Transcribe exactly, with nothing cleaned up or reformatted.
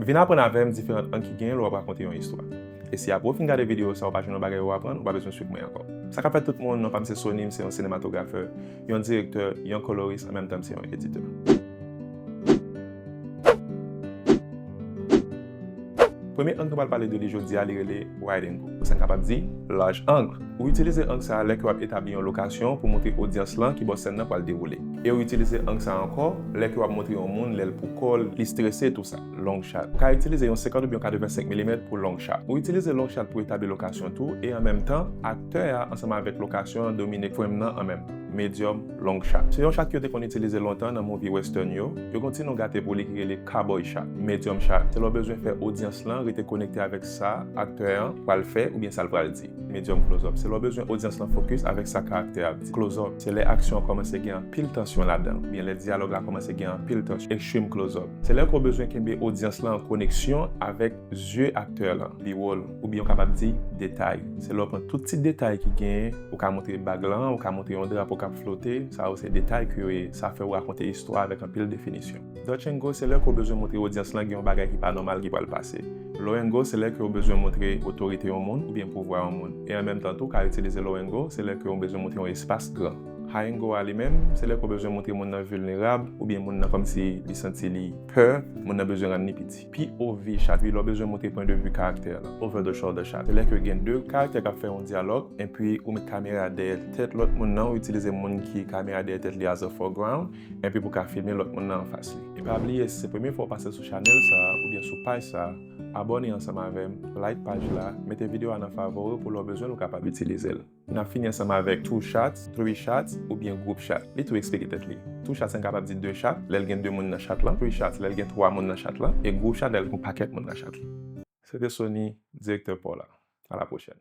Vin aprann avè m diferan ang ki genyen lè w ap rakonte yon istwa. E si apre w fin gade videyo sa a ou pa jwenn yon bagay ou aprann, ou pa bezwen swiv mwen ankò. Sa k ap fèt tout moun, non pa m se Sony, m se yon sinematografè, yon direktè, yon koloris, an menm tan m se yon editè. Premye ang nou pral pale de li jodi a, li rele wide angle. Sa n kapab di large angle. Ou itilize ang sa a lè ke w ap etabli yon lokasyon pou montre odyans lan ki bò sèn nan pral dewoule. E ou itilize ang sa a ankò lè ke w ap montre yon moun lè l pou kò l, li strese, tou sa. Long shot. Ou ka itilize yon senkant oubyen yon katrevensenk milimèt pou long shot. Ou itilize long shot pou etabli lokasyon tou, e an menm tan, aktè a ansanm avèk lokasyon an domine frame nan an menm tan. Medium, long shot. Se yon shot ke yo te konn itilize lontan nan movie western yo. Yo gen yon ti non gate pou li ki rele cowboy shot, medium shot. Se lè w bezwen fè odyans lan rete konekte avèk sa aktè an pral fè oubyen sa l pral di. Medium close up. Se lè w bezwen odyans lan fokis avèk sa karaktè a ap di. Close up. Se lè aksyon an kòmanse gen anpil tansyon ladan l, oubyen lè dyalòg la kòmanse gen anpil tansyon. Extreme close up. Se lè ke w bezwen kenbe odyans lan an koneksyon avèk zye aktè lan, li wòl, oubyen w kapab di detay. Se lè w pran tout ti detay ki genyen, ou ka montre bag lan, ou ka montre yon drapo k ap flote, sa yo se detay ke yo ye, sa fè w rakonte istwa avèk anpil definisyon. Dutch angle, se lè ke w bezwen montre odyans lan gen yon bagay ki pa nòmal ki pral pase. Low angle, se lè ke w bezwen montre otorite yon moun oubyen pouvwa yon moun. E an menm tan tou, w ka itilize low angle, se lè ke w bezwen montre yon espas gran. High angle a li menm, se lè ke w bezwen montre moun nan vilnerab oubyen moun nan kòmsi li santi li pè, moun nan bezwen rann li piti. P O V shot, wi, lè w bezwen montre pwen de vi karaktè lan. Over the shoulder shot, se lè ke gen de karaktè k ap fè yon dyalòg, epi ou met kamera dèyè tèt lòt moun nan, ou itilize moun ki kamera dèyè tèt li as a foreground, epi pou ka filme lòt moun nan anfas li. E pa bliye, si se premye fwa w pase sou chanèl sa a, oubyen sou paj sa a, abòne ansanm avè m, like paj la, mete videyo a nan favori pou lè w bezwen l ou kapab itilize l. N ap fini ansanm avèk two shots, three shots, oubyen group shot. Li tou eksplike tèt li. Two shots, sa n kapab di de shot, lè l gen de moun nan shot lan. Three shots, lè l gen twa moun nan shot lan. E group shot, lè l gen yon pakèt moun nan shot lan. Se te Sony, direktè pa w la. A la pwochèn.